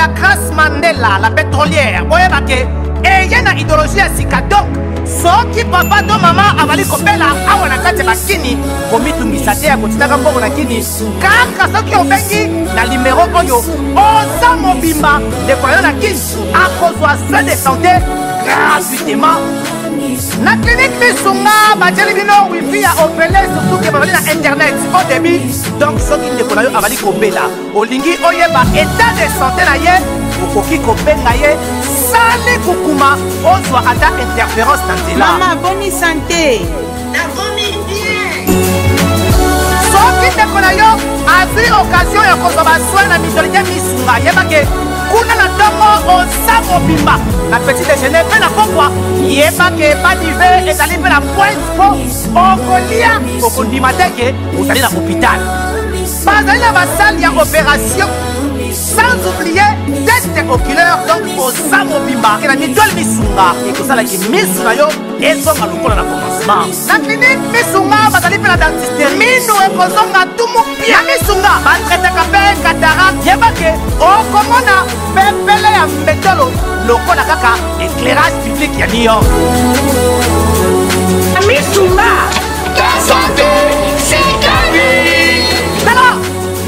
ya Grace Mandela la pétrolière, boyeba ke eye na idéologie ya sika. Donc soki papa to mama abali kobela awa na kati ya bakini, komitungisa te ya kotindaka mbongo na kini. Kaka soki obengi na limero oyo, oza mobimba, ndeko na yo na kini akozwa soin de santé gratuitement. Na clinique Misunga batieli bino wifi ya ofele, surtout ke bazali na internet au débit. Donc soki ndeko na yo abali kobela, olingi oyeba état de santé na ye, okoki kobenga ye sali kukuma, ozwa ata interférence na nzela. Mama, boni santé? Nakomi bien. Soki ndeko na yo azwi occasion ya kozwa basoin na mutualité Misunga, yebake kuna na ntongo oza mobimba na petit déjeuner mpe na pokwa, yebake badive ezali mpe na pointe mpo okolia, okondima te ke ozali na hôpital. Bazali na basale ya opération, sans oublier test oculaire. Donc oza mobimba na mutuelle Misunga, ekosalaki misu na yo ezonga lokola na commencement. Na clinique Misunga bazali mpe na dentiste, minu ekozonga tumu pia. Misunga batraitaka mpe cataracte, yebake okomona pepele ya mbetolo lokola kaka éclairage public ya New York. Misunga, santé, c'est la vie. Tala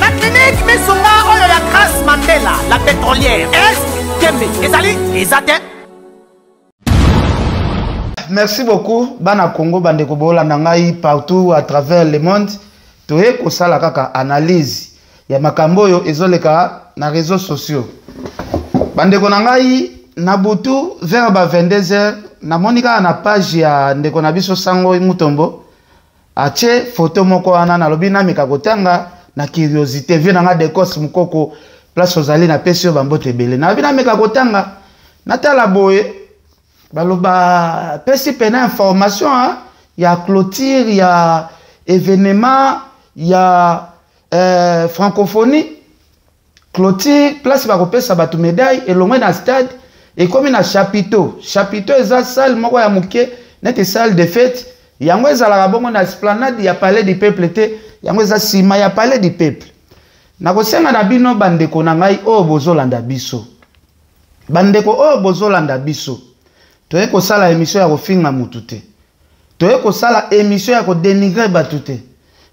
na clinique Misunga oyo ya Grace Mandela la pétrolière, est tembe ezali eza te. Merci beaucoup bana Congo, bandeko bolanda ngai partout à travers le monde. Toye kosala kaka analyse ya makambo oyo ezoleka na réseaux sociaux. Bandeko na ngai, na butu vers ba 22h, namoni kaka na page ya ndeko na biso Sango Mutombo atie photo moko wana. Nalobi nameka kotanga na curiosité. Vie na nga Decos Mokoko, place ozali, napesi yo bambote ebele. Nalobi nameka kotanga, natala boye, baloba pesi pena information, hein, ya clôture ya événement ya francophonie. Clôture, place bakopesa bato médaille, elongwe na stade, ekomi na chapiteau. Chapiteau eza salle moko ya moke neti salle de fête. Yango ezalaka bongo na esplanade ya Palais du Peuple te, yango eza nsima ya Palais du Peuple. Nakosenga na bino bandeko na ngai oyo bozolanda biso, bandeko oyo bozolanda biso, toye kosala émission ya kofinga mutu te, toye kosala émission ya kodénigrer bato te,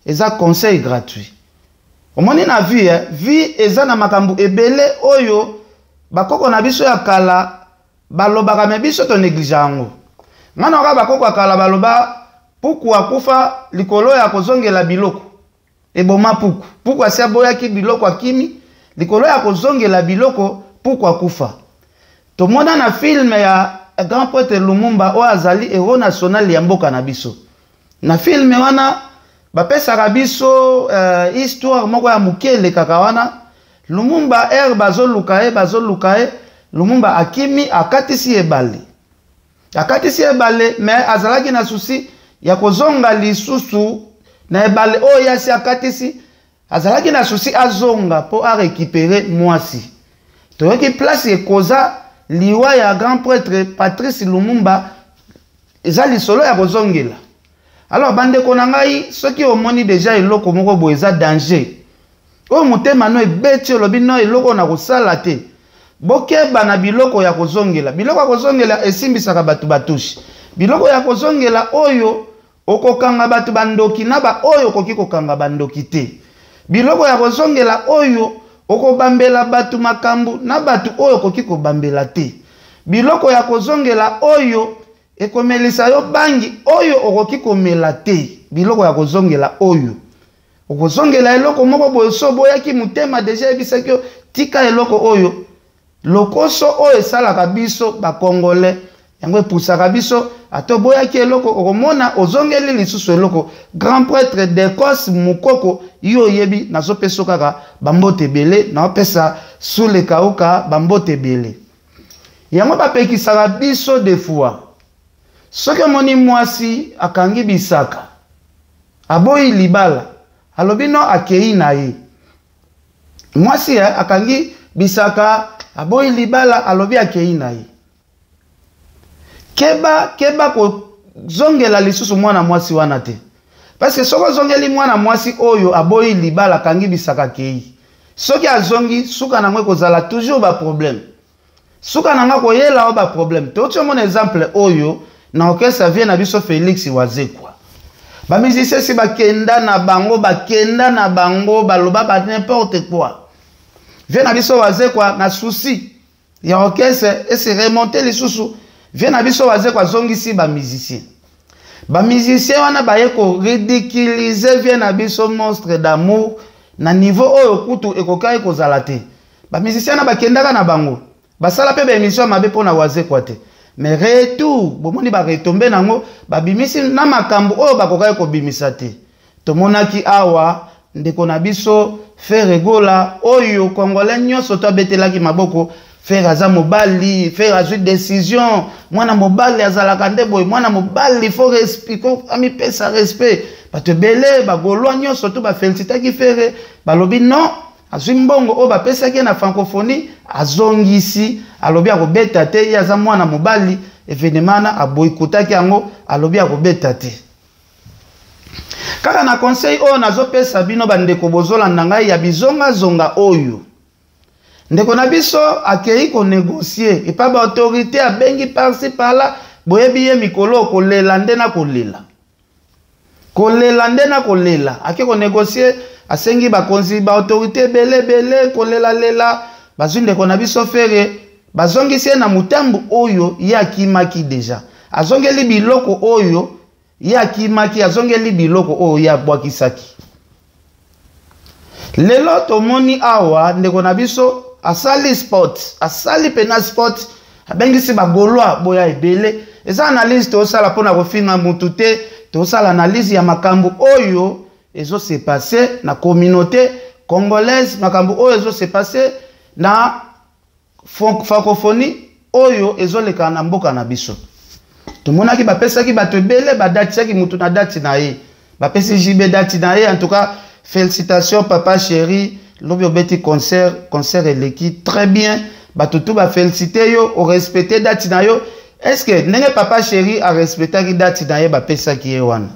eza conseil gratuit. Omoni na vie, eh? Vie eza na makambo ebele oyo bakoko na biso ya kala balobaka, me biso tonéglige yango. Nga na kaka bakoko ya kala baloba puku akufa likolo ya kozongela biloko eboma puku. Puku asi aboyaki biloko, akimi likolo ya kozongela biloko, puku akufa. Tomona na film ya grand prêtre Lumumba oyo azali héros national ya mboka na biso. Na film wana bapesaka biso histoire moko ya moke elekaka wana. Lumumba ere bazoluka ye, bazoluka ye, Lumumba akimi, akatisi ebale, akatisi ebale, me azalaki na souci ya kozonga lisusu na ebale oyo ye asi akatisi. Azalaki na souci azonga mpo arécupérer mwasi. Toyoki place ekoza liwa ya grand prêtre Patrice Lumumba eza lisolo ya kozongela. Alors bandeko na ngai, soki omoni déjà eloko moko boye eza danger, oyo motema no ebeti, olobi no eloko na kosala te, bokeba na biloko ya kozongela. Biloko ya kozongela esimbisaka bato batushe. Biloko ya kozongela oyo okokanga bato bandoki na baoyo okoki kokanga bandoki te. Biloko ya kozongela oyo okobambela bato makambo na bato oyo okoki kobambela te. Biloko ya kozongela oyo ekomelisa yo bangi oyo okoki komela te. Biloko ya kozongela oyo okozongela eloko moko boye, so oboyaki, motema déjà eyebisaki yo tika eloko oyo. Lokoso oyo esalaka biso bacongolais, yango epusaka biso, ata oboyaki eloko, okomona ozongeli lisusu eloko. Grand prêtre Decos Mokoko, yo oyebi, nazopesa kaka bambote ebele, naopesa Sule Kauka bambote ebele. Yango bapekisaka biso des fois, soki omoni mwasi akangi bisaka, aboyi libala, alobi no akei na ye. Mwasi akangi bisaka, aboyi libala, alobi akei na ye, keba, keba kozongela lisusu mwana mwasi wana te, parce que soki ozongeli mwana mwasi oyo aboyi libala, akangi bisaka, akei. Soki azongi, suka nango ekozala toujours ba problème. Suka na nga koyela o ba problème. Touti omona exemple oyo na orchestre vie na biso Felix Wazekwa. Ba musiciens si bakenda na bango, bakenda na bango, baloba ba n'importe quoi. Vie na biso Wazekwa na souci ya orchestre et se remonter lisusu. Vie na biso Wazekwa azongisi ba musiciens. Ba musiciens wana baye ko ridiculiser vie na biso monstre d'amour na niveau oyo kutu ekokaki kozala te. Ba musiciens na bakendaka na bango. Basala pe ba émission mabe pona Wazekwa te. Mais retour, bomoni ba retomber nango, babimisi na makambo oyo bakokaki kobimisa te. Tomonaki awa ndeko na biso Ferre Gola oyo congolais nyonso to abetelaki maboko. Ferre aza mobali, Ferre azwi décision, mwana mobali azalaka nde boye, mwana mobali faut respect, ko amipesa respect. Bato ebele ba Gaulois nyonso to ba félicitaki Ferre, balobi non, azwi mbongo oyo bapesaki ye na francophonie, azongisi, alobi akobeta te, ye aza mwana mobali, événement wana aboyikotaki yango, alobi akobeta te. Kaka na conseil oyo nazopesa bino bandeko bozolanda ngai ya bizongazonga oyo, ndeko na biso akei konégocier epa ba autorité, abengi par-ci par-là, boyebi ye mikolo kolela nde na kolela. Kolela nde na kolela. Ake konégocier, asengi bakonzi ba autorité ebele ebele, kolela lela, bazwi ndeko na biso Ferre, bazongisi ye na motambu oyo ye akimaki deja. Azongeli biloko oyo ye akimaki, azongeli biloko oyo ye abwakisaki. Lelo tomoni awa ndeko na biso asali sport, asali pena sport, abengisi ba Gaulois boya ebele. Eza analyse tosala mpona kofinga mutu te, tosala analyse ya makambo oyo ezo se passer na communauté congolaise, makambo oyo ezo se passer na francophonie oyo ezoleka na mboka na biso. Tomonaki bapesaki bato ebele, badatiaki mutu na date na ye, bapesi JB date na ye. En tout cas, félicitations papa chéri, lobi obeti concert, concert eleki très bien, bato tout ba féliciter yo, o respecter date na yo. Est-ce que ndenge papa chéri a respectaki date na ye bapesaki ye wana?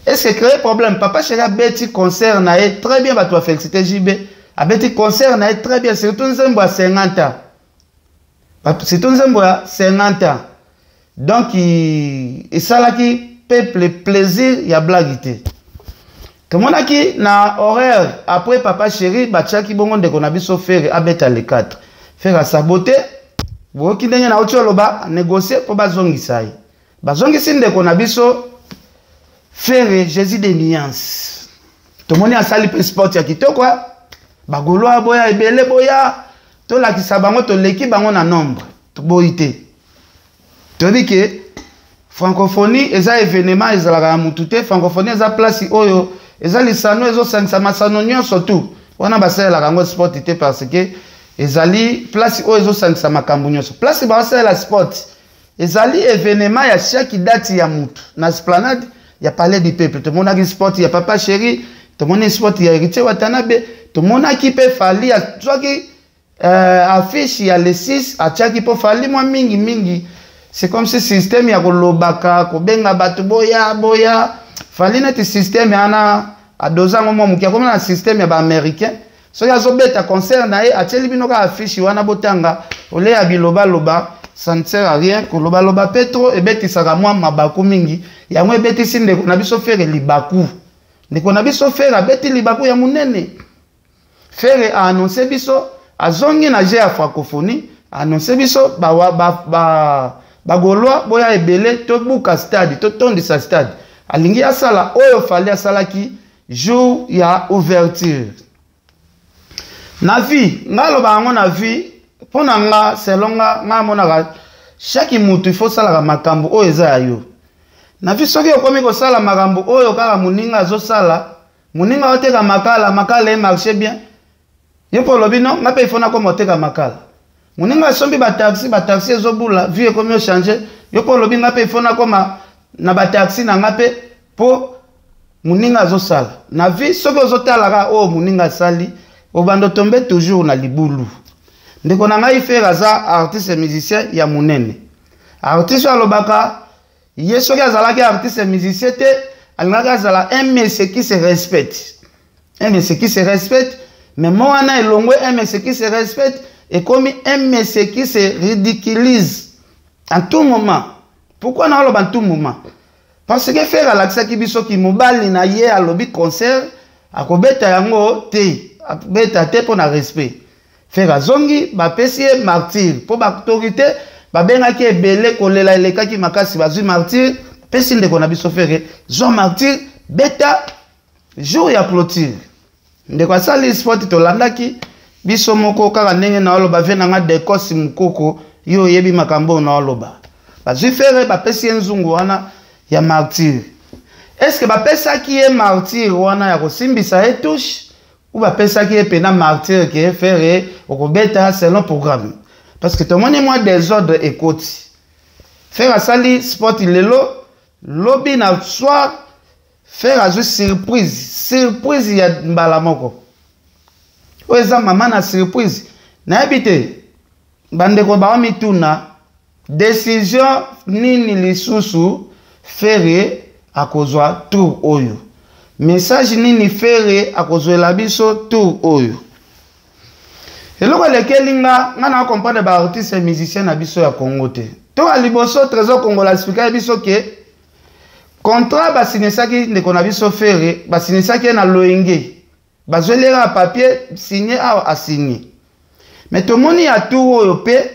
Est-ce que créer problème? Papa chéri abeti concert na ye très bien, bato ba féliciter JB, abeti concert na ye très bien, surtout nzembo ya 50 ans. Surtout nzembo ya 50 ans. Donc, esalaki peuple plaisir ya blague te. Tomonaki na horaire après papa chéri batiaki bongo ndeko na biso Ferre abeta le 4. Ferre a saboté, boyoki ndenge na oti oloba négocier po bazongisa ye. Bazongisi ndeko na biso Ferre Jésus de nuance. Tomoni asali pe sport ya kitoko, ba Gaulois boya ebele boya, tolakisa bango toleki bango na nombre, toboyi te. Toyebi ke francophonie eza événement ezalaka ya mutu te, francophonie eza place oyo eza lisano ezosangisa masano nyonso tout. Wana basalelaka yango sport te parce que ezali place oyo ezosangisa makambo nyonso. Place basalela sport ezali événement ya chaque date ya mutu na esplanade ya Palais du Peuple. Tomonaki sport ya Papa Chéri, tomoni sport ya Héritier Watanabe, tomonaki pe Fally azwaki affiche ya le 6 atiaki po Fally mwa mingi mingi. C'est comme si système ya kolobaka kobenga bato boya boya, Fally neti système wana adoza yango mwa moke, akomi na système ya ba américain. Soki azobeta concert na ye atieli bino kaka affiche wana botanga, ole ya bilobaloba, ça ne sert à rien. Kolobaloba pe trop ebetisaka mwa mabaku mingi, yango ebetisi ndeko na biso Ferre libaku. Ndeko na biso Ferre abeti libaku ya monene. Ferre a annoncé biso azongi na jeu ya francophonie, a annoncé biso ba Gaulois boya ebele, tobuka stade, totondisa stade. Alingi asala oyo Fally asalaki jour ya ouverture. Na vie, nga loba yango na vie, mpo na nga, selon nga, nga amonaka chaque mutu il faut salaka makambo oyo eza ya yo. Na vie soki okomi kosala makambo oyo kaka moninga azosala, moninga oteka makala, makala e marche bien. Yo mpo olobi non, nga mpe il faut nakoma oteka makala. Moninga asombi ba taxi, ba taxi ezobula, vie ekomi ochanger. Yo mpo olobi nga mpe il faut nakoma na ba taxi na nga mpe po moninga azosala. Na vie soki ozotala kaka oyo moninga asali, obanda otombe toujours na libulu. Ndeko na ngai Ferre aza artiste musicien ya monene. Artiste oyo alobaka ye soki azalaki artiste musicien te, alingaki azala un monsieur qui se respecte. Un monsieur qui se respecte. Mais mot wana elongwe un monsieur qui se respecte ekomi un monsieur qui se ridiculise en tout moment. Pourquoi naoloba en tout moment? Parce que Ferre alakisaki biso ki mobali na ye alobi concert akobeta yango te, akobeta te mpo na respect. Ferre azongi, bapesi ye martyr mpo ba autorité babengaki ebele, kolela elekaki makasi, bazwi martyr, pesi ndeko na biso Ferre, zwa martyr, beta jour ya clôture. Ndeko asali sport, tolandaki biso moko kaka ndenge naoloba vie na nga Dekosi Mukoko, yo oyebi makambo oyo naoloba. Bazwi Ferre bapesi ye nzungu wana ya martyr. Est-ce que bapesaki ye martyr wana ya kosimbisa ye touche ou bapesaki ye pena martyr ke Ferre okobeta selon programme? Parce que tomoni mwa désordre ekoti. Ferre asali sport lelo, lobi na soir Ferre azwi surprise, surprise ya mbala moko. Oyo eza mama na surprise. Nayebi te bandeko baomituna décision nini lisusu Ferre akozwa tour oyo. Message nini Ferre akozwela biso tour oyo. Eloko elekeli nga, nga na comprendre ba artistes et musiciens na biso ya Congo te. To ya liboso Trésor Kongola expliquaki biso ke contrat basinisaki ndeko na biso Ferre, basinisaki ye na loyenge, bazweli ye kaka papier signe awa asigne. Mais tomoni ya tour oyo pe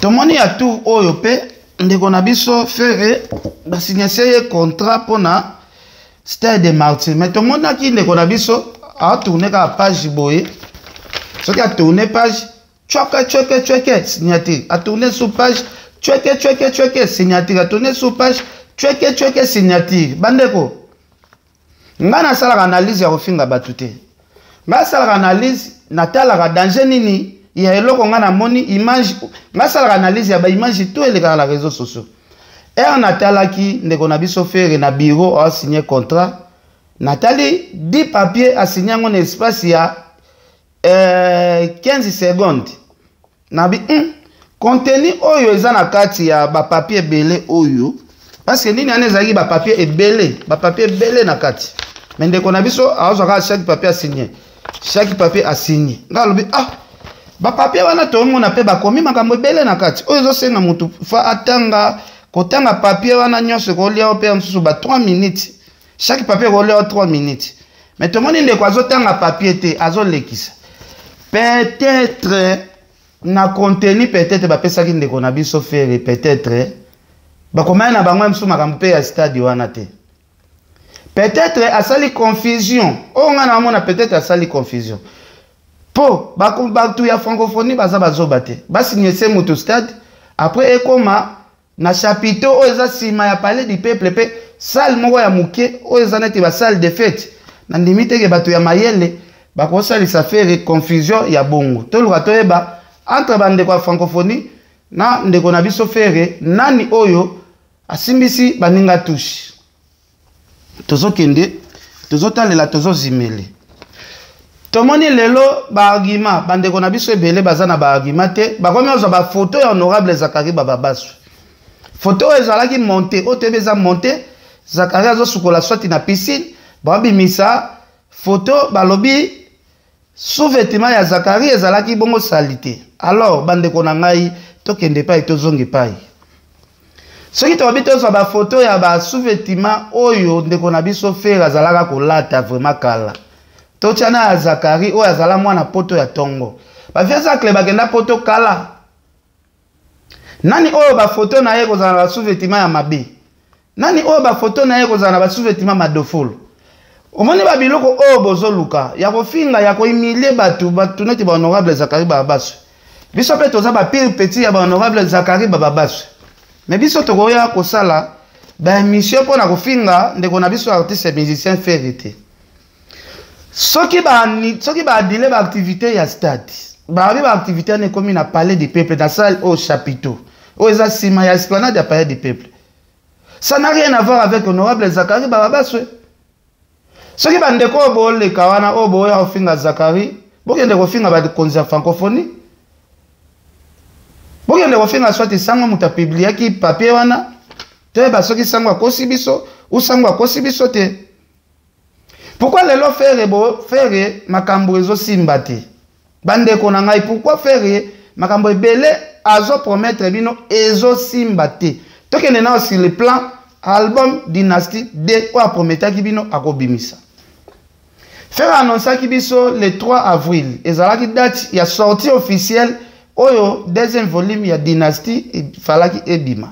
tomoni ya tour oyo pe ndeko na biso Ferre basignese ye contrat mpona Stade de Martyrs. Mais tomonaki ndeko na biso a tourner kaka page boye, soki a tourner page tchweke tchweke tchweke signature, a tourner sous page tchweke tchweke tchweke signature, a tourner sous page tchweke tchweke signature. Bandeko, nga nasalaka analyse ya kofinga bato te, nga nasalaka analyse, natalaka danger nini ya eloko nga namoni image, nga nasalaka analyse ya ba image tout elekaka na réseaux sociaux. Heure natalaki ndeko na biso Ferre na bureau a signer contrat, natali 10 papiers a signer yango na espace ya 15 secondes. Nabi, contenu oyo eza na kati ya ba papiers ebele oyo, parce que nini wana ezalaki ba papiers ebele, ba papiers ebele na kati. Mais ndeko na biso azwa kaka chaque papier a signer, chaque papier a signer. Nga alobi, ba papier wana tomona pe bakomi makambo ebele na kati. Oyo ezosenga mutu fa atanga, kotanga papier wana nyonso ekolia pe mosusu ba 3 minutes. Chaque papier ekolia 3 minutes. Mais tomoni ndeko azotanga papier te, azolekisa. Peut-être na contenu, peut-être bapesaki ndeko na biso Ferre, peut-être bakomaki na bango mosusu makambo pe ya stade wana te. Peut-être asali confusion. Oyo nga na mona peut-être asali confusion. Po bato ya francophonie baza bazoba te. Basigner se moto stade, après ekoma na chapiteau oyo eza sima ya palais du peuple pe salle moko ya moke oyo eza neti ba salle de fête. Na ndimi te ke bato ya mayele bakosalisa Ferre confusion ya bongo. Toluka toyeba entre bandeko ya francophonie na ndeko na biso Ferre nani oyo asimbisi baninga touche. Tozokende, tozotalela, tozozimele. Tomoni lelo ba argument, bandeko na biso ebele baza na ba argument te, bakomi kozwa ba photo ya honorable Zacharie Bababaswe. Photo oyo ezalaki monté, oyo toyebi eza monté, Zacharie azosukola swati na piscine, babimisa photo balobi sous-vêtement ya Zacharie ezalaki bongo salité. Alors bandeko na ngai, tokende epai, tozonga epai. Soki tokobi tozwa ba photo ya ba sous-vêtement oyo ndeko na biso Ferre azalaka kolata vraiment kala, totia na ya Zacharie oyo azala mwana poto ya tongo. Ba vieux Zacle bakenda poto kala. Nani oyo ba photo na ye kozala na ba sous-vêtement ya mabe? Nani oyo ba photo na ye kozala na ba sous-vêtement madofolo? Omoni ba biloko oyo bozoluka ya kofinga, ya kohumilie bato, bato neti ba honorable Zacharie Bababaswe. Biso pe toza ba pire petit ya ba honorable Zacharie Bababaswe. Mais biso tokoya kosala ba émission pona kofinga ndeko na biso artiste musicien Ferre te. Soki ba adile ba activité ya stade, ba ba activité wana ekomi na palais du peuple, na salle au chapiteau oyo eza sima ya esplanade ya palais du peuple. Ça n'a rien à voir avec honorable Zacharie Bababaswe. Soki ba ndeko oyo boleka wana oyo boya kofinga Zacharie, bokende kofinga bakonzi ya francophonie. Bokende kofinga soit sango moto apubliaki papier wana, toyeba soki sango akosi biso ou sango akosi biso te. Pourquoi lelo Ferre bo Ferre makambo ezosimba te? Bandeko na ngai, pourquoi Ferre makambo ebele azo promettre bino ezosimba te? Tokende nao sur le plan album Dynastie 2 oyo aprometaki bino akobimisa. Ferre annonçaki biso le 3 avril, ezalaki date ya sortie officielle oyo deuxième volume ya Dynastie efalaki ebima.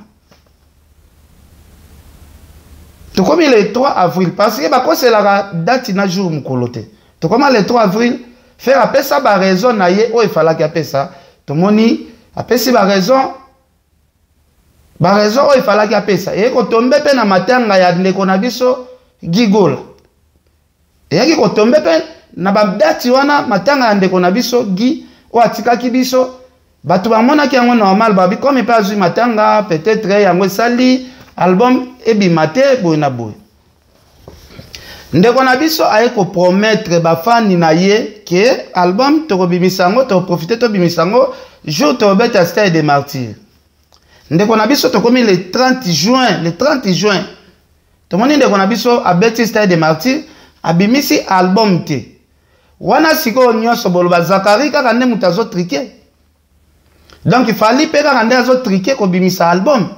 Tokomi le 3 avril parce que bakoselaka date na jour mokolo te. Tokoma le 3 avril, Ferre apesa ba raison na ye oyo efalaki apesa. Tomoni apesi ba raison, ba raison oyo efalaki apesa. Eye kotombe pe na matanga ya ndeko na biso Gigola. Eyaki kotombe pe na ba date wana matanga ya ndeko na biso Guy oyo atikaki biso. Bato bamonaki yango normal, babi comme pe azwi matanga, peut-être yango esali album ebima te boye na boye. Ndeko na biso aye kopromettre bafani na ye ke album tokobimisa yango, tokoprofite tobimisa yango jour tokobeta Stade des Martyrs. Ndeko na biso tokomi le 30 juin, le 30 juin tomoni ndeko na biso abeti Stade des Martyrs, abimisi album te. Wana sikoyo nyonso boloba Zakari kaka nde moto azo triquer. Donc Fally pe kaka nde azo triquer kobimisa album.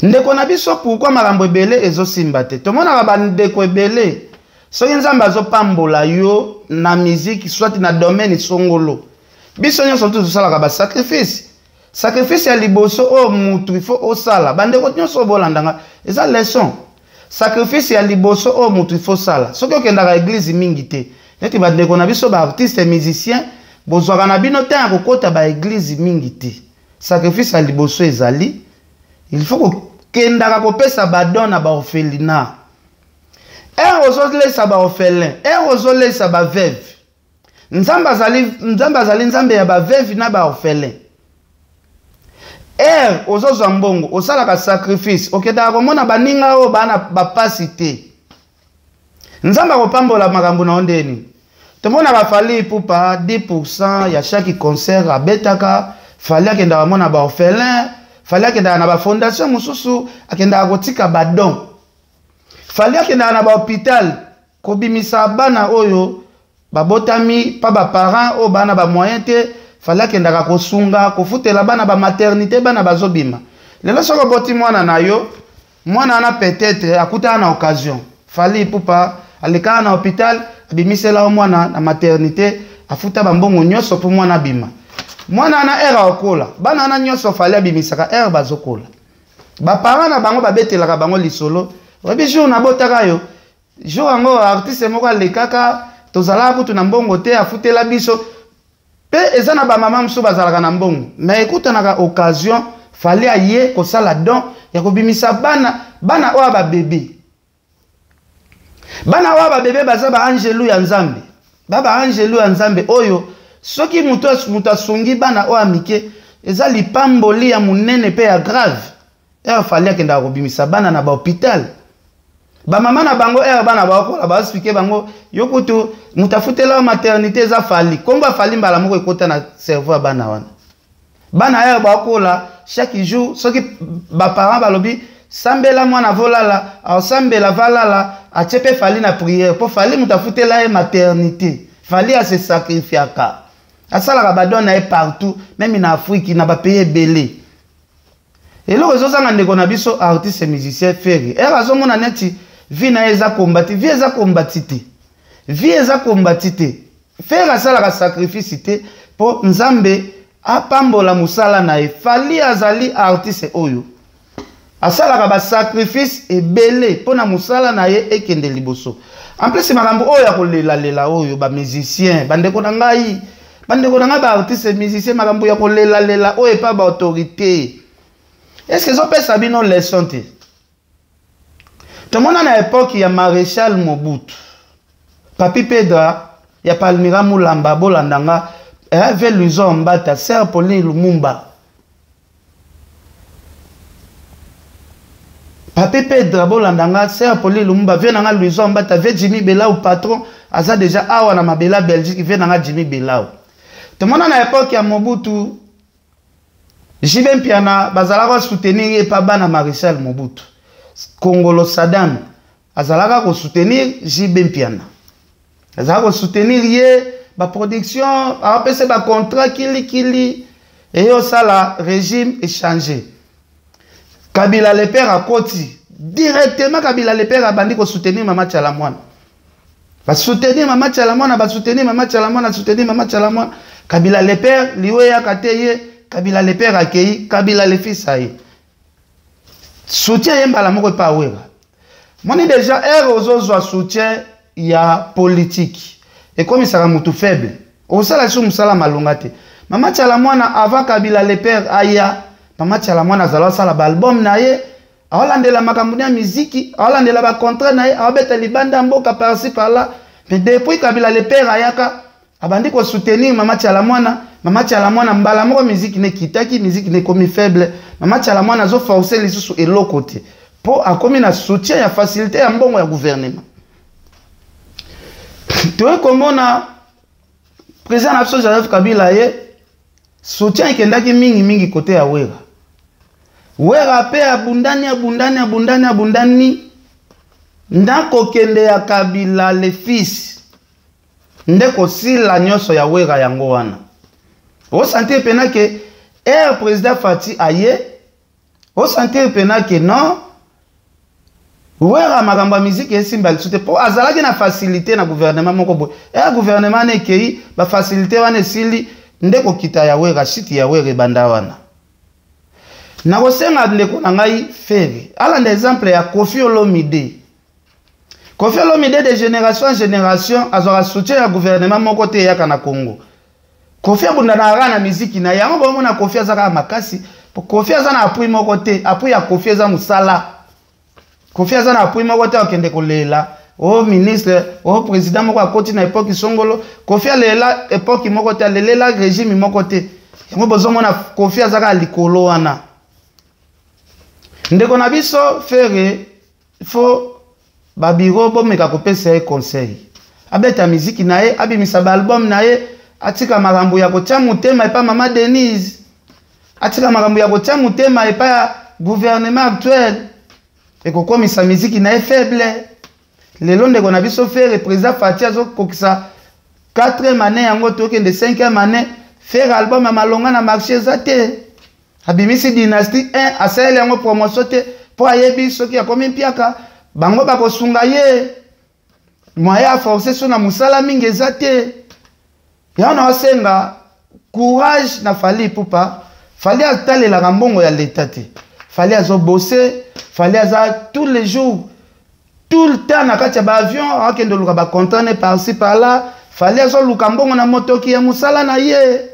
Ndeko na biso pourquoi makambo ebele ezosimba te? Tomonaka ba ndeko ebele soki Nzambe azopambola yo na musique soit na domaine songolo, biso nyonso tu tosalaka ba sacrifice. Sacrifice ya liboso oyo mutu il faut osala, bandeko nyonso oyo bolanda nga, eza leçon. Sacrifice ya liboso oyo mutu il faut osala, soki okendaka église mingi te, neti bandeko na biso ba artistes musiciens, bozwaka na bino temps ya kokota ba église mingi te. Sacrifice ya liboso ezali, il faut kokendaka kopesa ba don na ba orphelinat. Heure ozolesa ba orphelin, heure ozolesa ba veuve, Nzambe azali, Nzambe azali Nzambe ya ba veuve na ba orphelin. Heure ozozwa mbongo, osalaka sacrifice, okendaka komona baninga oyo bana bapasi te. Nzambe akopambola makambo na yo nde nini? Tomonaka Fally Ipupa 10% ya chaque concert abetaka, Fally akendaka komona ba orphelin, Fally akendaka na ba fondation mosusu, akendaka kotika ba don. Fally akendaka na ba hôpital kobimisa bana oyo babotami pa ba parents oyo bana ba moyen te. Fally akendaka kosunga, kofutela bana ba maternité, bana bazobima. Lelo soki oboti mwana na yo, mwana wana peut-être akutana na occasion. Fally Ipupa alekaka na hôpital, abimisela yo mwana na maternité, afuta ba mbongo nyonso po mwana abima. Mwana wana heure akola, bana wana nyonso Fally abimisaka heure bazokola. Ba parents na bango babetelaka bango lisolo. Oyebi jour nabotaka yo, jour yango artiste moko alekaka, tozalaka kutu na mbongo te, afutela biso. Pe eza na ba mama mosusu bazalaka na mbongo, mais ekutanaka occasion Fally aye kosala don ya kobimisa bana, bana oyo ba bebe. Bana oyo ba bebe baza ba angelu ya Nzambe. Ba ba angelu ya Nzambe oyo soki mutu asungi bana oyo ya mike, eza lipamboli ya munene pe ya grave. Heure Fally akendaka kobimisa bana na ba hôpital, ba mama na bango heure bana bakola ba expliquer bango, yo kutu mutu afutela maternité eza Fally. Kombo ya Fally mbala moko ekota na cerveau ya bana wana. Bana heure bakola chaque jour soki ba parents balobi sambela mwana volala, asambela valala, atie pe Fally na prière po Fally mutu afutela ye maternité. Fally a se sacrifiaka, asalaka ba don na ye partout, même na Afrique na ba pays ebele. Eloko ezozanga ndeko na biso artiste musicien Ferre, heure azomona neti vie na ye eza kombati, vie eza kombati te, vie eza kombati te. Ferre asalaka sacrifice te po Nzambe apambola mosala na ye. Fally azali artiste oyo asalaka ba sacrifice ebele po na mosala na ye ekende liboso. En plus makambo oyo ya kolelalela oyo ba musicien, bandeko na ngai, bandeko na ngai ba artiste musicien, makambo ya kolelalela oyo epa ba autorité, est-ce que ezopesa bino leçon te? Tomona na époque ya Maréchal Mobutu, Papi Pedra ya Palmira Mulamba, bolanda nga, ve Luison Mbata, Sœur Pauline Lumumba. Papi Pedra, bolanda nga, Sœur Pauline Lumumba, vie na nga Luison Mbata, vie Jimmy Belau, patron, aza déjà awa na mabela Belgique, vie na nga Jimmy Belau. Tomona na époque ya Mobutu, JB Mpiana bazalaka soutenir ye pa bana Maréchal Mobutu. Kongolo Saddam azalaka ko soutenir JB Mpiana. Azalaka ko soutenir ye ba production, apesa ba contrat kili kili et osala régime échangé. Kabila le père akoti directement. Kabila le père abandi ko soutenir Mama Tshala Mwana. Ba soutenir Mama Tshala Mwana, ba soutenir Mama Tshala Mwana, soutenir Mama Tshala Mwana. Kabila le père liwe yaka te ye, Kabila le père akei, Kabila le fils aye. Soutien ye mbala moko epa Wera. Moni déjà ere ozozwa soutien ya politique ekomisaka mutu faible, osala su mosala malonga te. Mama Tshala Mwana avant Kabila le père aya, Mama Tshala Mwana azala osala ba album na ye, aolandela makambo ya miziki, aolandela ba contrat na ye, aobeta libanda mboka par-ci par-là. Mais depuis Kabila le père ayaka, abandi ko soutenir Mama Tshala Mwana. Mama Tshala Mwana mbala moko miziki ne kitaki, miziki ne komi faible. Mama Tshala Mwana azo forcer lisusu eloko te po akomi na soutien ya facilité ya mbongo ya gouvernement. Toye komona président na biso Joseph Kabila, ye soutien ekendaki mingi mingi côté ya Wera. Wera pe abundani, abundani, abundani, abundani ndakokende ya Kabila le fils nde kosila nyonso ya Wera. Yango wana osentir pena ke air président Fati aye, osentir pena ke non, Wera makambo ya miziki esimba lisusu te, mpo azalaki na facilité na gouvernement moko boye. Air gouvernement wana ekei, bafacilité wana esili, nde kokita ya Wera, chute ya Wera ebanda wana. Nakosenga ndeko na ngai Ferre alanda exemple ya Koffi Olomide. Koffi Olomide, de génération en génération, azwaka soutien ya gouvernement moko te eyaka na Congo. Koffi abundana kaka na miziki na yango. Bomona Koffi aza kaka makasi. Koffi aza na appui moko te. Appui ya Koffi eza mosala. Koffi aza na appui moko te. Akende kolela o ministre, o président moko akoti na époque songolo. Koffi alela époque moko te, alelela régime moko te. Yango bozomona Koffi aza kaka likolo wana. Ndeko na biso Ferre, faut babiro bomeka kopesa ye conseil, abeta miziki na ye, abimisa baalbum na ye, atika makambo ya kotia motema epa Mama Denise, atika makambo ya kotia motema epa ya gouvernement actuel. Ekokomisa miziki na ye faible. Lelo ndeko na biso Ferre, président Fati azokokisa 4e année yango, tokende 5e année. Ferre, album ya malonga na marché eza te. Abimisi Dynastie 1, asaleli yango promotion te, mpo ayebi soki akomi mpiaka, bango bakosunga ye. Moyen aforce so na mosala mingi eza te. Yango na osenga courage na Fally Ipupa. Fally atalelaka mbongo ya leta te. Fally azobose, Fally aza tous les jours, tout le temps na kati ya baavion, akende oluka bacontrat ne par-ci par-là. Fally azoluka mbongo na motoki ya mosala na ye.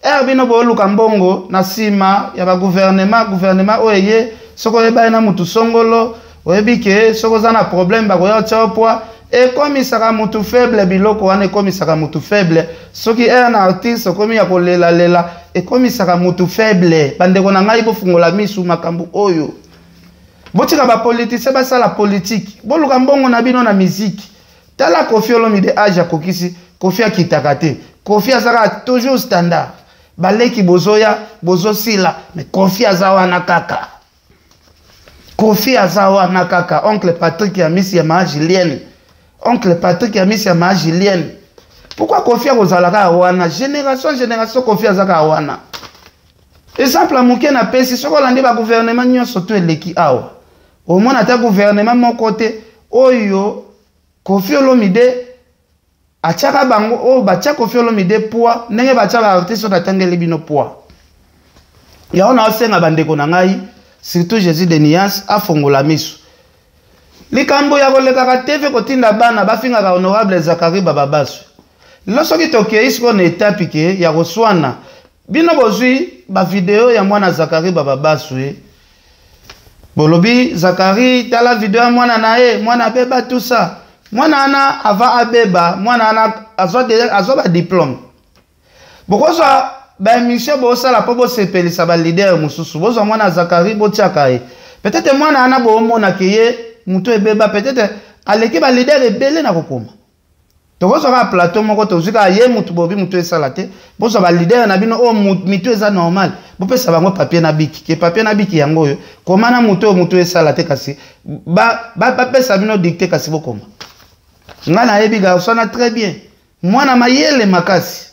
Ere bino booluka mbongo na nsima ya bagouvernement, gouvernement oyo eye, soki oyeba ye na mutu songolo, oyebi ke soki oza na problème bakoya otya yo. Ekomisaka mutu faible. Biloko wana ekomisaka mutu faible. Soki ere na artiste okomi ya kolelalela, ekomisaka mutu faible. Bandeko na ngai, bofungola misu makambo oyo. Botika bapoliticien basala politike, boluka mbongo na bino na miziki. Tala Koffi Olomide, age akokisi, Koffi akitaka te. Koffi azalaka toujours standard. Baleki bozoya, bozosila, mais Koffi aza wana kaka. Koffi aza wana kaka. Oncle Patrick ya misi ya maa Julienne, oncle Patrick ya misi ya maa Julienne. Pourquoi Koffi akozala kaka wana génération génération? Koffi aza kaka wana. Exemple ya moke napesi: soki olandi bagouvernement nyonso to eleki awa, omona ata gouvernement moko te oyo Koffi Olomide atiaka bango, oyo batia Koffi Olomide poids ndenge batiaka artiste oyo natangeli bino poids. Yango naosenga bandeko na ngai, surtout Jésus de Nuance, afongola miso. Likambo ya kolekaka TV kotinda bana bafingaka honorable Zakari Bababasu, lelo soki tokei sikoyo na etape ke ya koswana, bino bozwi bavideo ya mwana Zakari Bababasu ye, bolobi Zakari tala video ya mwana na ye, mwana abeba, tout ça. Mwana wana ava abeba, mwana wana azwa badiplôme. Bokozwa baémission bosala mpo bosepelisa baleader mosusu, bozwa mwana Zakari botiaka ye. Peut-être mwana wana boomonake ye moto ebeba, peut-être aleki baleader ebele na kokoma. Tokozwa kaka plateau moko, tozwi kaka ye mutu bobi mutu esala te. Bozwa ba leader na bino oyo mitu eza normal, bopesa bango papier na biki, ke papier na biki yango oyo koma na mutu oyo mutu esala te, kasi bapesa bino dictée, kasi bokoma. Nga nayebi garçon na très bien, mwana mayele makasi.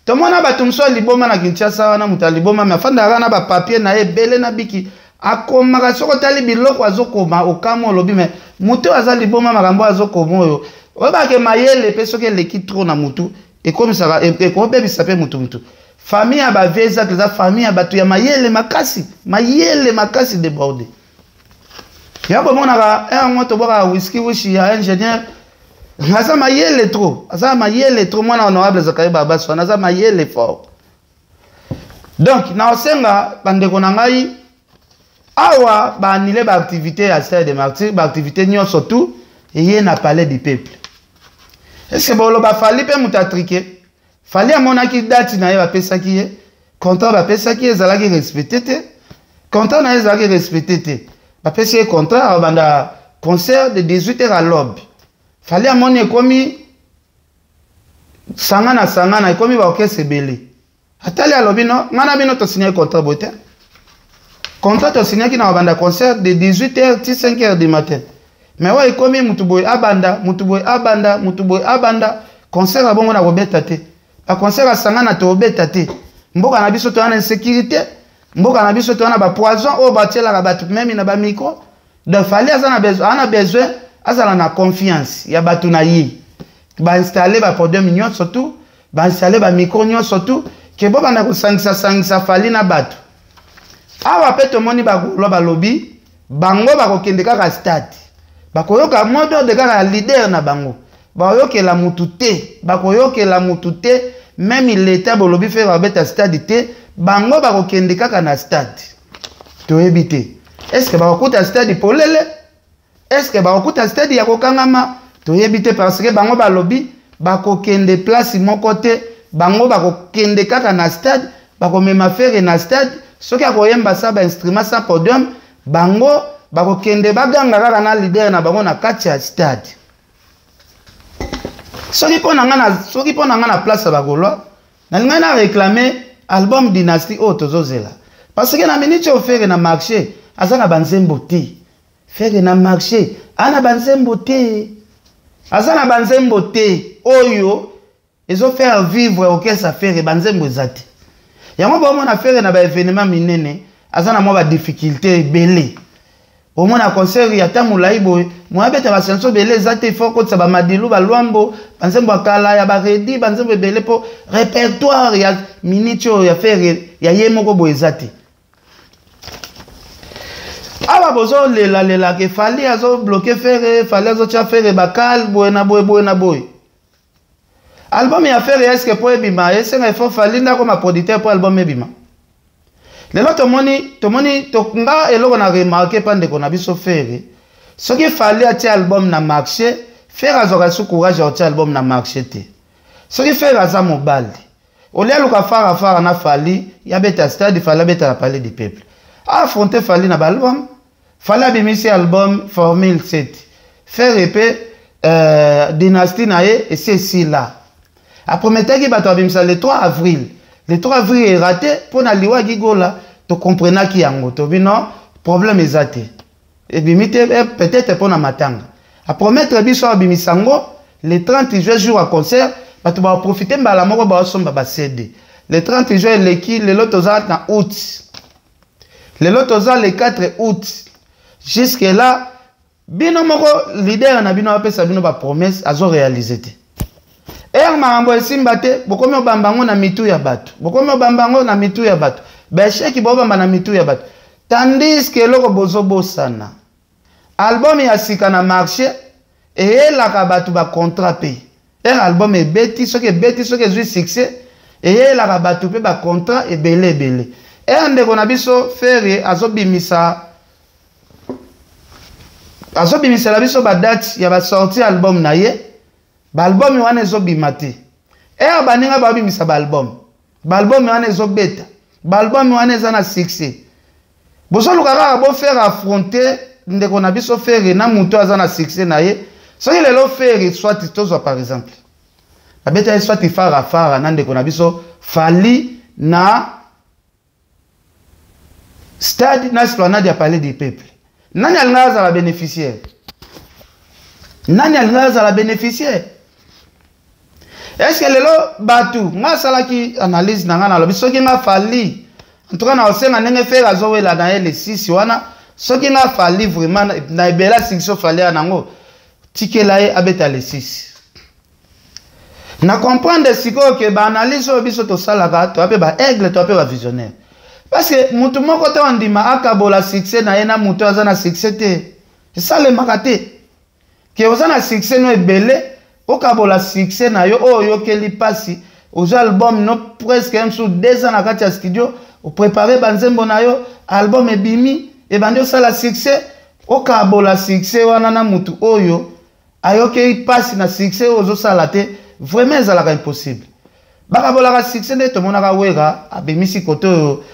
Tomona bato mosusu ya liboma na Kinshasa wana, moto ya liboma me afandaka na bapapier na ye ebele na biki, akomaka. Soki otali biloko azokoma, okamwa, olobi me moto oyo aza liboma, makambo oyo azokoma oyo. Oyebake mayele mpe soki eleki trop na motu, ekomisaka, ekobebisa mpe motu. Motu famille ya bavieux ezaka eza famille ya bato ya mayele makasi, mayele makasi débordé. Ya bomonaka yango, tobwakaka whisky wishi ya ingénieur, aza mayele trop, aza mayele trop. Mwana honorable Zakari Babas wana aza mayele fort. Donc naosenga bandeko na ngai awa, baannuler baactivité ya Stade de Martyr, baactivité nyonso tout eye na Palais du Peuple. Est-ce boloba Fally mpe moto atriquer? Fally amonaki date na ye bapesaki ye, contrat bapesaki ye ezalaki respecté te. Contrat na ye ezalaki respecté te. Bapesi ye contrat, abanda concert de 18 heures à l'aube. Fally amoni ekomi sangana sangana, ekomi baorchestre ebele. Atali, alobi: "No, ngai na bino tosignaki contrat boye te. Contrat tosignaki na babanda concert de 18 heures ti 5 heures du matin, mais oyo ekomi mutu boye abanda, mutu boye abanda, mutu boye abanda concert ya bongo, na kobeta te. Baconcert asangana, tobeta te. Mboka na biso toza na insécurité, mboka na biso toza na bapoison oyo batielaka bato même na bamicro." Donc Fally aza na besoin, aza na besoin azala na confiance ya bato na ye, bainstalle bapodium nyonso tu, bainstalle bamicro nyonso tu, ke bobanda kosangisa-sangisa Fally na bato. Awa mpe tomoni bagaulois balobi bango bakokende kaka stade, bakoyoka mot d'ordre kaka ya leader na bango, bakoyokela mutu te, bakoyokela mutu te. Même leta bolobi Ferre babeta stade te, bango bakokende kaka na stade. Toyebi te, est-ce bakokuta stade polele, est-ce bakokuta stade ya kokangama, toyebi te, parce que bango balobi bakokende place moko te, bango bakokende kaka na stade, bakomema Ferre na stade. Soki akoyemba sans bainstrument, sans podium, bango bakokende baganga kaka na leader na bango na kati ya stade. Soki mpo na nga na place ya bagaulois, nalingai na réclame album Dynastie oyo tozozela, parce que na miniti oyo Ferre na marché aza na banzembo te. Ferre na marché aza na banzembo te, aza na banzembo te oyo ezofaire vivre orchestre. Ferre banzembo eza te. Yango bomona Ferre na baévénement minene aza na mwa badifficulté ebele. Omona concert ya ta molai boye, moya beta bachansons ebele eza te. Faut kotisa bamadilu, balwambo, banzembo ya kala ya baredi, banzembo ebele, mpo répertoire ya miniti oyo ya Ferre ya ye moko boye eza te. Awa bozolelalelaka Fally azobloquer Ferre, Fally azotya Ferre bakale boye na boye, boye na boye. Album ya Ferre, eske mpo ebima esenga ifo Fally nde akoma producteur mpo album ebima? Lelo tomoni nga eloko na remarquer mpa ndeko na biso Ferre: soki Fally atia album na marché, Ferre azwaka su courage ya kotia album na marché te. Soki Ferre aza mobali, olia aluka fara fara na Fally, ya beta stade, Fally abeta na Palais du Peuple, aaffronte Fally na baalbum. Fally abimisi album Formule 7, Ferre mpe Dynastie na ye esi esila. Aprometaki bato abimisa le 3 avril. Le 3 avril eraté mpo na liwa Gigola. Tokomprenaki yango, tobi non, problème eza te, ebimi te peut-être mpo na matanga. Apromettre biso abimisa yango le 30 juin, jour ya concert, bato baprofite mbala moko baosomba baCD. Le 30 juin eleki, lelo toza na août, lelo toza le 4 août. Jusque là bino moko leader na bino apesa bino bapromesse, azoréaliser te. Ere makambo esimba te, bokomi obamba yango na mitu ya bato, bokomi obamba yango na mitu ya bato, baéchec bobamba na mitu ya bato, tandis ke eloko bozobosana, album ya sika na marché eyelaka bato bacontrat mpe. Ere album ebeti, soki ebeti, soki ezwi succès, eyelaka bato mpe bacontrat ebele ebele. Ere ndeko na biso Ferre azobimisa, azobimisela biso badate ya basortie album na ye, baalbum wana ezobima te. Ere baninga babimisa baalbum, baalbum wana ezobeta, baalbum wana eza na succès. Bozoluka kaka bofaire affronter ndeko na biso Ferre na moto aza na succès na ye. Soki lelo Ferre, soit tozwa par exemple Babetaki soit fara fara na ndeko na biso Fally na stade na esplanade ya palais du peuple. Nani alingaka azala bénéficiaire? Nani alingaka azala bénéficiaire? Est-ce que lelo batu nga asalaki analyse na nga nalobi soki nga Fally, en tout cas na osenga ndenge Ferre azowela na ye le 6 wana, soki nga Fally vraiment na ebela succès Fally ya nango tikela ye abeta le 6. Na comprendre sikoyo ke ba analyse oyo biso tosalaka, toa pe ba aigle, toa pe ba visionnaire. Parce que mutu moko te ondima akabola succès na ye na mutu aza na succès te. Esalemaka te. Ke oza na succès no ebele, okabola succès na yo oyo oyokeli pasi, ozwa album no presque un sous 2 ans na kati ya studio, opréparer ba nzembo na yo, album ebimi, ebandi osala succès, okabola succès wana na mutu oyo ayokeli pasi na succès oyo ozosala te, vraiment ezalaka impossible. Bakabolaka succès nde tomonaka Wera abimisi kote oyo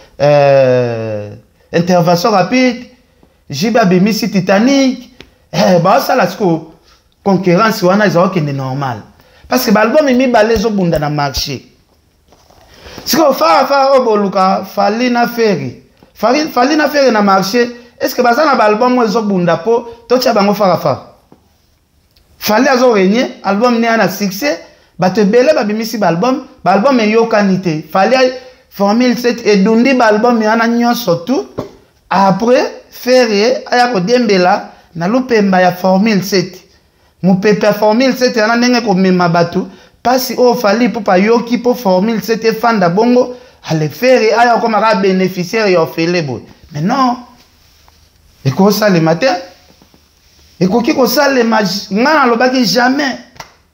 intervention rapide, JB abimisi Titanic, basala siko concurrence wana ezala okende normal. Parce que ba album mibale ezobunda na marché. Siko fara fara oyo boluka Fally na Ferre. Fally na Ferre na marché, est-ce que baza na ba album oyo ezobunda po totia bango fara fara? Fally azo régner, album ne na succès, bato ebele babimisi ba album, ba album eyokani te. Fally Formule 7 edundi ba album yana nyonso tout. Après Ferre aya kodembela na lupemba ya Formule 7. Mupepe ya Formule 7 yana ndenge komema bato pasi oyo Fally Ipupa yoki po Formule 7 efanda bongo, ale Ferre aya okoma kaka bénéficiaire ya ofele boye. Mais non, ekosalema te. Ekoki kosalema, nga nalobaki jamais.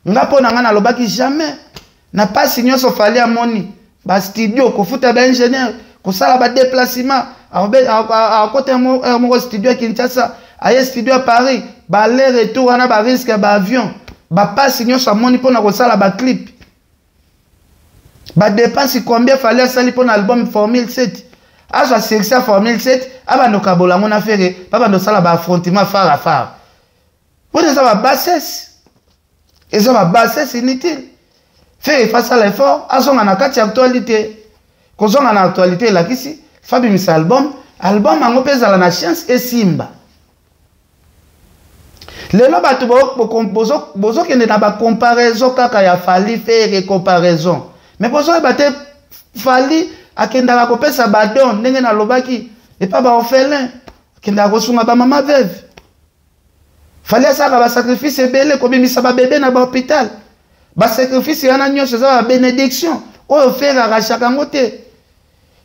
Nga mpo na nga nalobaki jamais. Na pasi nyonso Fally amoni ba studio, kofuta ba ingénieur, kosala ba déplacement, akota moko studio ya Kinshasa, aye studio ya Paris, ba aller retour wana ba risque ya ba avion, ba pasi nyonso amoni mpona kosala ba clip. Ba dépense combien Fally asali mpona album Formule 7? Azwa succès ya Formule 7, abanda kokabola yango na Ferre, babanda kosala ba affrontement phare à phare. Wana eza ba bassesse. Eza ba bassesse inutile. Ferre fa sala effort, azonga na kati ya actualité. Kozonga na actualité elakisi, fa bimisa album, album yango mpe ezala na chance esimba. Lelo bato bozokende na ba comparaison kaka ya Fally Ferre comparaison. Mais bozoyeba te Fally akendaka kopesa ba don ndenge nalobaki epa ba orphelin, akendaka kosunga ba mama veuve. Fally asalaka ba sacrifice ebele kobimisa ba bébé na ba hôpital. Ba sacrifice wana nyonso eza ba bénédiction oyo Ferre arachaka yango te.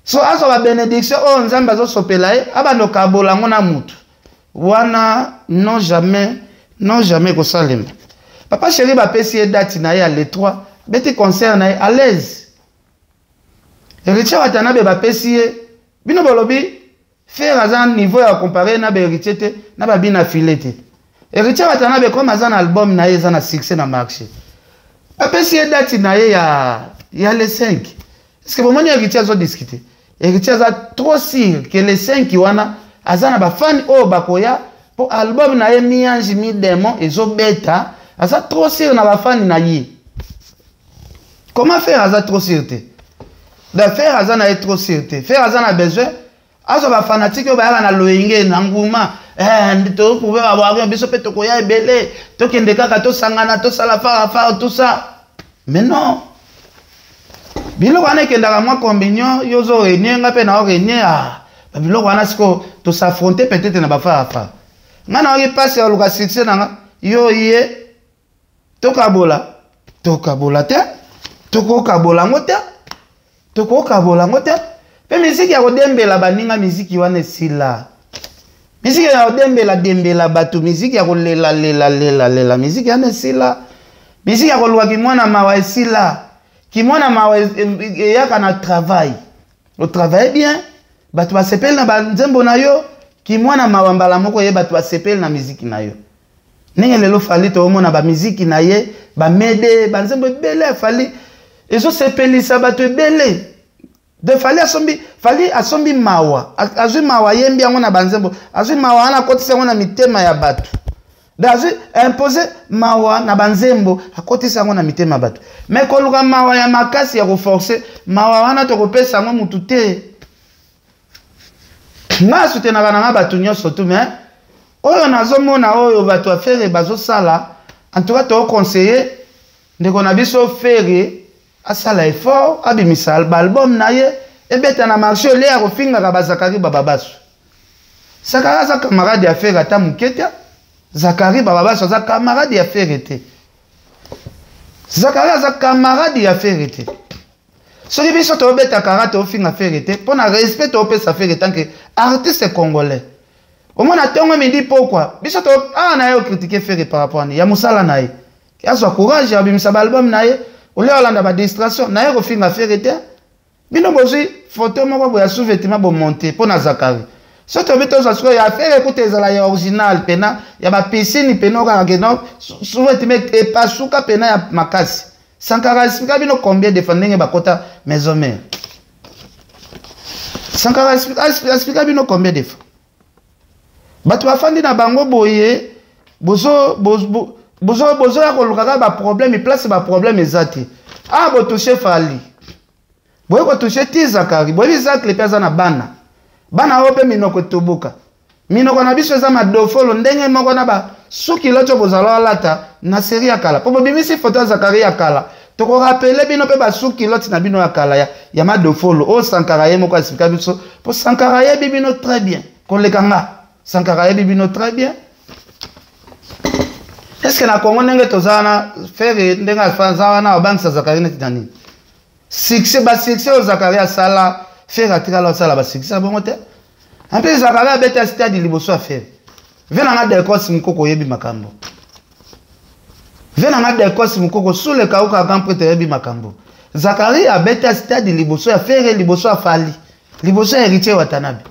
So azwa ba bénédiction oyo Nzambe azosopela ye, abanda kokabola yango na mutu. Wana non jamais, non jamais kosalema. Papa chéri bapesi ye date na ye ya le 3, beti concert na ye à l'aise. Héritier Watanabe bapesi ye, bino bolobi Ferre aza niveau ya comparer na ba héritier te, na ba bina filet te. Héritier Watanabe comme aza na album na ye eza na succès na marché. Bapesi ye date na ye ya le 5. Est-ce que bomoni héritier azo discuter? Héritier aza trop sûr que le 5 wana aza na ba fan oyo bakoya po album na ye mi-ange mi-démon ezobeta, aza trop sûr na ba fan na ye. Comment faire aza trop sûr te? Donc faire aza na ye trop sûr te. Faire aza na besoin azo ba fanatique oyo bayaka na loyenge na nguma, to prouver ba warrior biso pe tokoya ebele, tokende kaka tosangana tosala phare à phare tout ça. Mais non. Biloko wana ekendaka mwa combinion, yo ozo régner, nga pe na régner, ah, ba biloko wana siko to s'affronter peut-être na ba phare à phare. Nga na oki passe ya luka succès na nga, yo ye tokabola, tokabola te, tokokabola ngo te, tokokabola ngo te. Pe miziki ya kodembela baninga, miziki wana esila. Miziki ya kodembela dembela bato, miziki ya kolela lela lela lela, miziki wana esila. Miziki ya koluka kimwana mawa esila. Kimwana mawa eyaka na travail. O travaille bien, bato basepeli na ba nzembo na yo, kimwana mawa mbala moko ye bato basepeli na miziki na yo. Ndenge lelo Fally toomona ba miziki na ye, ba mede, ba nzembo ebele ya Fally ezosepelisa bato ebele. De Fally asombi, Fally asombi mawa, azwi mawa ayembi yango na ba nzembo, azwi mawa wana akotisi yango na mitema ya bato. Azwi impose mawa na banzembo, akotisa yango na mitema bato. Me koluka mawa ya makasi ya koforce mawa wana, tokopesa yango mutu te. Nga asutenaka na nga bato nyonso tu, me oyo nazomona oyo bato ya Ferre bazosala, en tout cas tokoconseille ndeko na biso Ferre asala effort, abimisa baalbum na ye, ebeta na marché, olie ya kofingaka bazakari bababasu. Zakari aza camarade ya Ferre ata moke te. Zakari bababasu aza camarade ya Ferre te. Zakari aza camarade ya Ferre te. Soki biso tobeta kara, tofinga Ferre te mpo na respect topesa Ferre tant que artiste congolais. Omona ntongo, midi, pokwa, biso to awa na ye ocritiquer Ferre par rapport ani ya mosala na ye. Azwa courage, abimisa baalbum na ye, olia olanda badistraction na ye kofinga Ferre te. Bino bozwi photo moko boye ya sous-vêtement, bomonte mpo na Zakari. So tobi tozwa sikoyo ya Ferre, ekuta ezala ya original pena ya bapiscine pena, okaka ke no sous-vêtement epasuka pena ya makasi. Sankara explika bino combien de fois ndenge bakota maison mère. Sankara explika bino combien de fois. Bato bafandi na bango boye, bozo bozo bozoya koluka kaka baproblème place baproblème eza te. Ah, botouche Fally, boye kotouche ti Zakari. Boyebi Zakle mpe aza na bana, bana oyo mpe minoko etoboka. Minoko na biso eza madofolo ndenge moko na basuki loto bozala alata na série ya kala, mpo bobimisi foto ya Zakari ya kala. Tokorappeler bino mpe basuki loti na bino ya kala ya madofolo oyo Sankara ye moko asika biso, mpo Sankara ayebi bino très bien koleka nga. Sankara ayebi bino très bien. Est-ce na Kongo ndenge toza wana, Ferre ndenge aza wana, abangisa Zakari neti na nini? Succès, basuccès oyo Zakari asala, Ferre atikala osala basuccès bongo te. En plus, Zakari abeta stade liboso ya Ferre. Ve nanga Delcos Mokoko oyebi makambo. Ve nanga Delcos Mokoko sule kauka, grand prêtre, oyebi makambo. Zakari abeta stade liboso ya Ferre, liboso ya Fally, liboso ya Héritier Watanabe.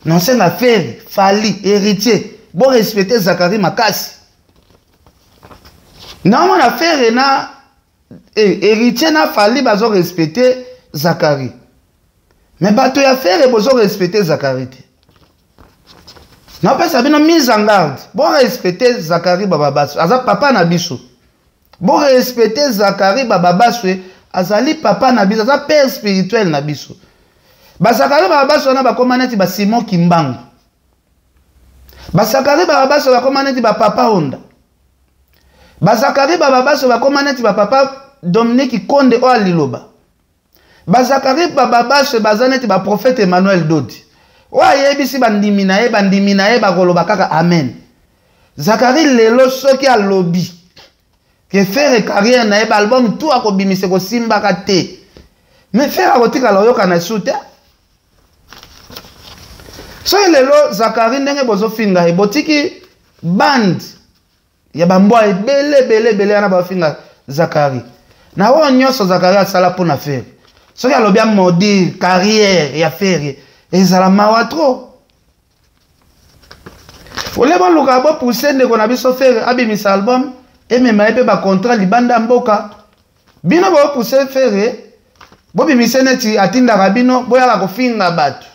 Nasenga Ferre, Fally, Héritier, borespecte Zakari makasi. Naomona Ferre na Héritier na Fally bazorespecte Zakari, me bato ya Ferre bozorespecte Zakari te. Napesa bino mise en garde: borespecte Zakari Bababaso, aza papa na biso. Borespecte Zakari Bababaswe, azali papa na biso, aza père spirituel na biso. Bazakari Bababaso wana bakóma neti basimon Kimbangu. Bazakari Bababaso bakóma neti bapapa Onda. Bazakari Bababaso bakóma neti bapapa Dominique Konde oyo aliloba. Bazakari Bababaso baza neti baprophète Emmanuel Dodi oyo ayebisi bandimi na ye, bandimi na ye bakoloba kaka amen. Zakari lelo soki alobi ke Ferre, carrière na ye, baalbum tout akobimisa kosimbaka te, mais Ferre akotikala oyoka na su te. Soki lelo Zakari ndenge bozofinga ye, botiki bande ya bambwa ebele ebele ebele wana bafinga Zakari na oyo nyonso Zakari asala mpo na Ferre, soki alobi amaudire carrière ya Ferre, ezala mawa trop. Ole boluka bopousse ndeko na biso Ferre abimisa album, emema ye mpe bacontrat libanda ya mboka. Bino bopousse Ferre bobimise neti atindaka bino boyaka kofinga bato.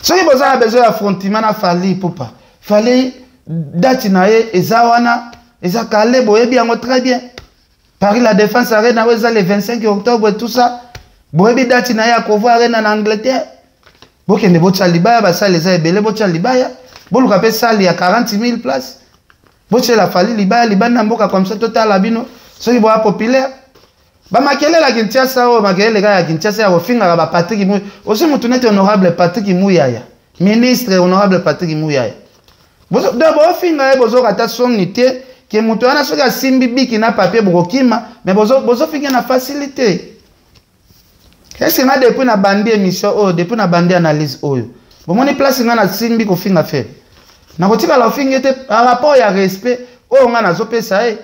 Soki boza na besoin ya affrontement na Fally Ipupa, Fally date na ye eza wana, eza kale, boyebi yango très bien. Paris La Défense Arena oyo eza le 25 octobre, tout ça boyebi. Date na ye ya Covo Arena na Angleterre, bokende botya libaya. Basale eza ebele, botya libaya, boluka mpe salle ya 40 000 place, botyela Fally libaya libanda mboka. Comme ça totala bino soki boya populaire. Bamakelele ya Kinshasa oyo, makelele kaka ya Kinshasa ya kofingaka baPatrik Mu osi motu neti honorable Patrik Muyaya, ministre honorable Patrik Muyaya. Donc bofinga ye, bozoka ata soni te ke moto wana soki asimbi biki na papier bokokima, mais bozofinga na facilité. Est-ce nga depuis na bandi émission oyo, depuis na bandi analyse oyo, bomoni place nga nasimbi kofinga Ferre? Nakotikala kofinga te par rapport ya respect oyo nga nazopesa ye.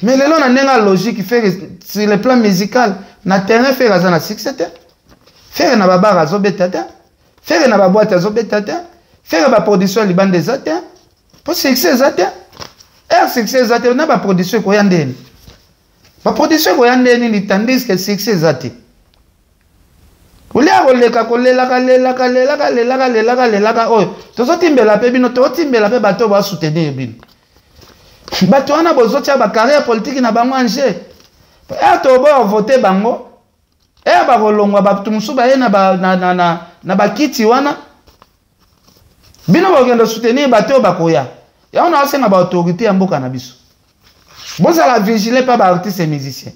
Mais lelo na ndenge ya logique, Ferre sur le plan musical na terrain, Ferre aza na succès te. Ferre na babar azobeta te, Ferre na baboîte azobeta te, Ferre baproduction ya libanda eza te, mpo succès eza te. Ere succès eza te, na baproduction ekoya ndeni? Baproduction ekoya nde nini tandis que succès eza te? Olia koleka kolelaka lelaka lelaka lelaka lelaka lelaka oyo tozotimbela mpe bino, tozotimbela mpe bato oyo basoutenir bino. Bato wana bozotia bacarrière politique na bango en jeu. E toboya vote bango, e bakolongwa bato mosusu baye na, ba, na, na, na, na bakiti wana. Bino bokende soutenir bato oyo bakoya. Yango naosenga baautorité ya mboka na biso, bozala vigile mpa baartiste musicien.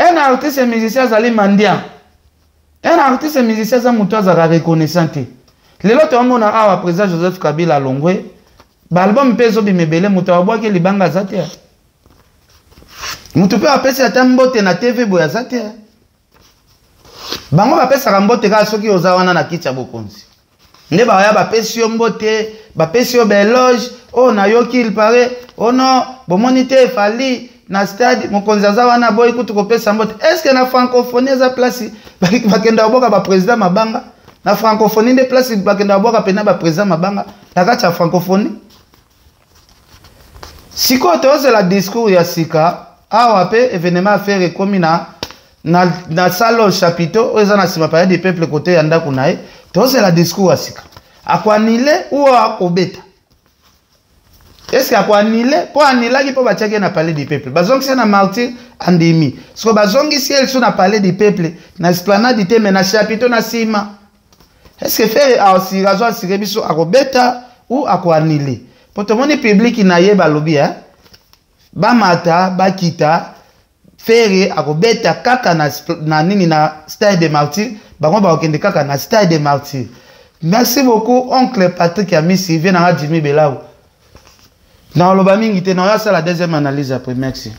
Un artiste musicien azali mendiant. Un artiste musicien aza moto azalaka reconnaissant te. Lelo toomona awa président Joseph Kabila alongwe, baalbum mpe ezobima ebele, moto abwaki libanga aza te, moto mpe apesi ata mbote na TV boye aza te. Bango bapesaka mbote kaka soki oza wana na kiti ya bokonzi, nde baya bapesi yo mbote, bapesi yo baéloge. Oyo nayoki, il paraît, oh non, bomoni te Fally na stade, mokonzi aza wana, aboyi kutu kopesa mbote. Est-ce na Francophonie eza place bakenda koboka baprésident mabanga? Na Francophonie nde place bakenda koboka mpena baprésident mabanga, na kati ya Francophonie. Sikoyo tozela discours ya sika awa mpe événement affaire ekomi na salle oyo, chapiteau oyo eza na nsima Palais du Peuple, kote ya ndako na ye. Tozela discours ya sika, akoannuler ou akobeta? Est-ce akoannuler? Mpo anilaki, mpo batiaki ye na Palais du Peuple, bazongisi ye na Martyr, andimi. Siko bazongisi ye lisusu na Palais du Peuple, na esplanade te, mais na chapiteau na nsima. Est-ce Ferre asire, azo asire biso akobeta ou akoannuler? Mpo tomoni public na ye balobi eh? Bamata bakita, Ferre akobeta kaka na nini, na Stade de Martyr. Bango bakokende kaka na Stade de Martyr. Merci beaucoup, oncle Patrick Amisi, vie nanga Jimmy Belau. Na oloba mingi te, na oyo asala deuxième analyse après. Merci.